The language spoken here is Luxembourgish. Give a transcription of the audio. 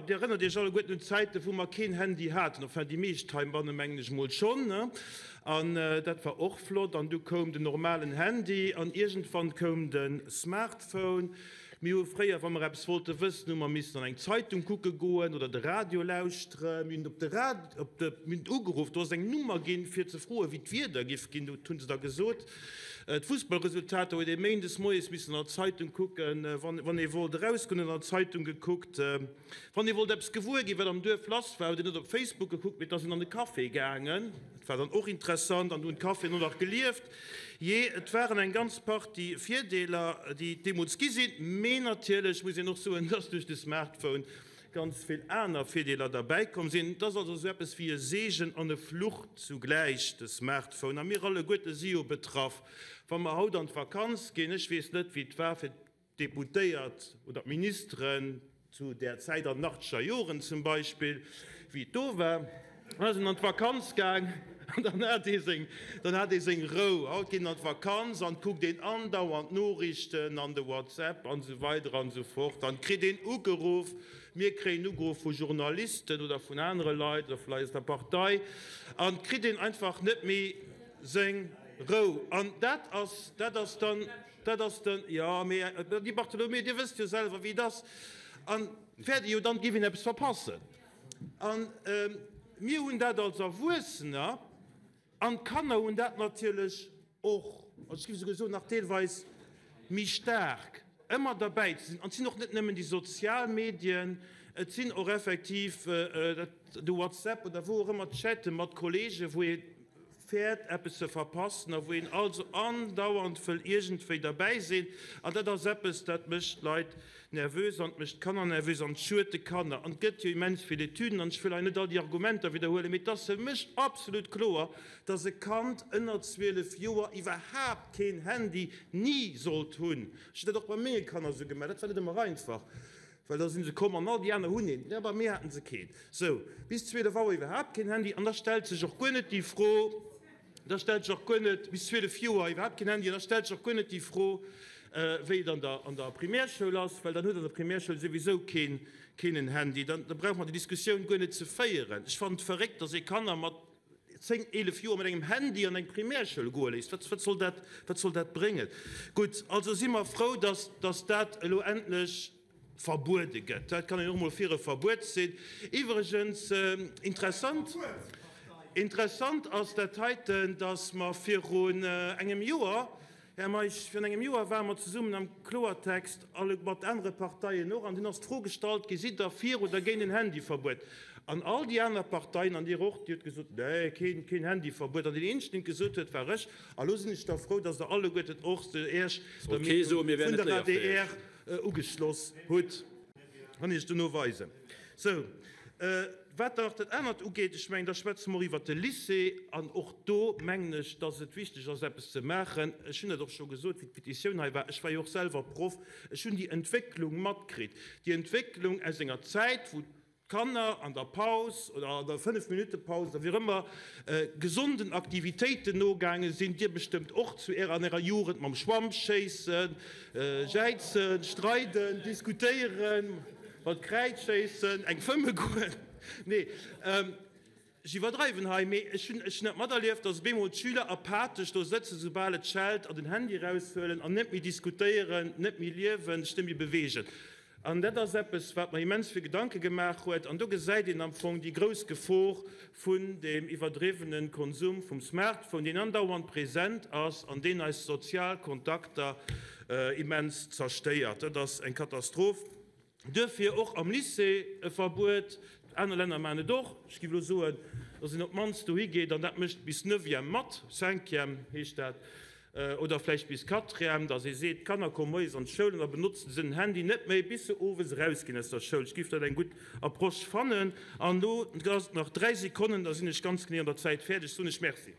Dir erënnert Iech alleguerten un d'Zäiten, wou mer keen Handy haten, enfin déi meescht heibanne mengen ech mol schonn, ne? An dat war och flott. An du koum den normalen Handy an iergendwann koum de Smartphone. Mir hu fréier, wa mer eppes wollte wëssen, hu mer missen an eng Zeitung kucke goen oder de Radio lauschteren. Mir hunn op de Rad, op de, mir hunn ugeruff, do ass eng Nummer ginn, fir ze froen, wéi d'Wieder giff ginn. Dat hu se da gesot. D'Fussballresultater huet ee méindes moies missen an der Zeitung kucken, wann ee wollt erausgoen, huet an der Zeitung gekuckt. Wann ee wollt eppes gewuer ginn, wat am Duerf lass war, huet een net op Facebook gekuckt, mee et ass een an de Café gaangen. Dat war dann och interessant an do hunn d'Caféen och nach gelieft. Jee, et waren eng ganz Partie Virdeeler, déi et deemools gi sinn, mee natierlech muss een och soen, dass duerch de Smartphone ganz vill aner Virdeeler derbäi komm sinn. Et ass also esou eppes wéi e Seegen an e Fluch zugläich, de Smartphone. A mir alleguerte si jo betraff, wa mer haut an d'Vakanz ginn. Ech weess net, wéi et war fir d'Deputéiert oder d'Ministeren zu där Zäit, an den achtzeger Joren zum Beispill, wéi et do war. Dann ass een an d'Vakanz gaang an dann hat ee seng, dann hat ee seng Rou. Haut geet een an d'Vakanz an kuckt een andauernd d'Noriichten an de WhatsApp an esou weider an esou fort. An kritt een ugeruff, mir kréien ugeruff vu Journalisten oder vun anere Leit oder vu Leit aus der Partei an kritt een einfach net méi seng Rou. An dat ass, dat ass dann, dat ass den, jo, mee Di Bartolomeo, Dir wësst jo selwer wéi et ass, an fäert ee jo dann, et géif een eppes verpassen. A mir hunn dat als Erwuessener an d'Kanner hunn dat natierlech och, also ech géif esouguer soen, nach deelweis méi staark, ëmmer derbäi ze sinn. An et sinn och net nëmmen déi sozial Medien, et sinn och effektiv de WhatsApp oder wou och ëmmer, d'Chatte mat Kolleegen, wou ee fäert eppes ze verpassen a wou een also andauernd wëll iergendwéi derbäi sinn. An dat ass eppes, dat mécht d'Leit nervös an et mécht d'Kanner nervös an et schued de Kanner. An et gëtt jo immens vill Etüden an ech wëll hei net all déi Argumenter widderhuelen, mee et ass fir mech absolut kloer, dass e Kand ënner 12 Joer iwwerhaapt keen Handy ni sollt hunn. Ech hunn dat och bei menge Kanner esou gemaach. Dat war net ëmmer einfach. Well da si se komm an all déi aner hunn een, jo, bei mir haten se keen. Sou, bis 12 Auer iwwerhaapt keen Handy an da stellt sech och guer net déi Fro, da stellt sech och guer net, bis 12 Joer iwwerhaapt keen Handy an da stellt sech och guer net déi Fro, wéi et an der, an der Primärschoul ass, well dann huet an der Primärschoul souwisou keen, keen en Handy. Dann, da brauche mer déi Diskussioun guer net ze féieren. Ech fannen et verréckt, dass ee Kanner mat 10, 11 Joer mat engem Handy an eng Primärschoul goe léisst. Wat, wat soll dat, wat soll dat bréngen? Gutt, also si mer frou, dass, dass dat elo endlech verbuede gëtt. Dat kann een och emol fir e Verbuet sinn. Iwwregens, interessant, interessant ass dat heiten, dass mer virun engem Joer, Här Meisch, virun engem Joer ware mer zesummen am Kloertext, alle mat anere Parteien och, an dunn ass d'Fro gestallt gi, Sidd Der fir oder géint en Handyverbuet? An all déi aner Parteien, an Dir och, Dir hutt gesot, Nee, keen, keen Handyverbuet. An deen eenzegen, deen et gesot huet, war ech. A lo sinn ech da frou, dass Der alleguerten och Iech der Meenung vun der adr ugeschloss hutt. Kann Iech dono weisen. Sou, wat nach dat anert ugeet, ech mengen, da schwätze mer och iwwert de Lycée. An och do mengen ech, dass et wichteg ass, eppes ze maachen. Ech hunn dat och scho gesot, wéi d'Petitioun hei war. Ech war jo och selwer Proff. Ech hunn déi Entwécklung matkritt, déi Entwécklung aus enger Zäit, wou d'Kanner an der Paus oder an der Fënnef-Minutte-Paus oder wéi och ëmmer gesonden Aktivitéiten nogaange sinn, Dir bestëmmt och zu Ärer, an Ärer Jugend mam Schwamm schéissen, jäizen, streiden, diskutéieren, mat Kräid schéissen, eng fëmme goen. Nee, ech iwwerdreiwen hei, mee ech hunn, ech hunn dat materlieft, dass op eemol d'Schüler apathesch do sëtzen, soubal et schellt, an den Handy eraushuelen an net méi diskutéieren, net méi liewen, sech net méi beweegen. An dat ass eppes, wat mer immens vill Gedanke gemaach huet. An do gesäit een am Fong déi grouss Gefor vun deem iwwerdriwwene Konsum vum Smartphone, deen andauernd present ass an deen eis sozial Kontakter immens zerstéiert. Dat ass eng Katastroph. Duerfir och am Lycée e Verbuet. Aner Länner maachen et och. Ech géif elo soen, datt een op d'mannst dohi geet an dat mécht bis Neuvième mat, Cinquième heescht dat, oder vläicht bis Quatrième, datt ee seet, d'Kanner komme moies an d'Schoul an da benotzen se den Handy net méi, bis se owes erausginn aus der Schoul. Ech géif dat eng gutt Approche fannen. An elo ass et nach 3 Sekonnen, da sinn ech ganz genee an der Zäit fäerdeg, soen ech Merci.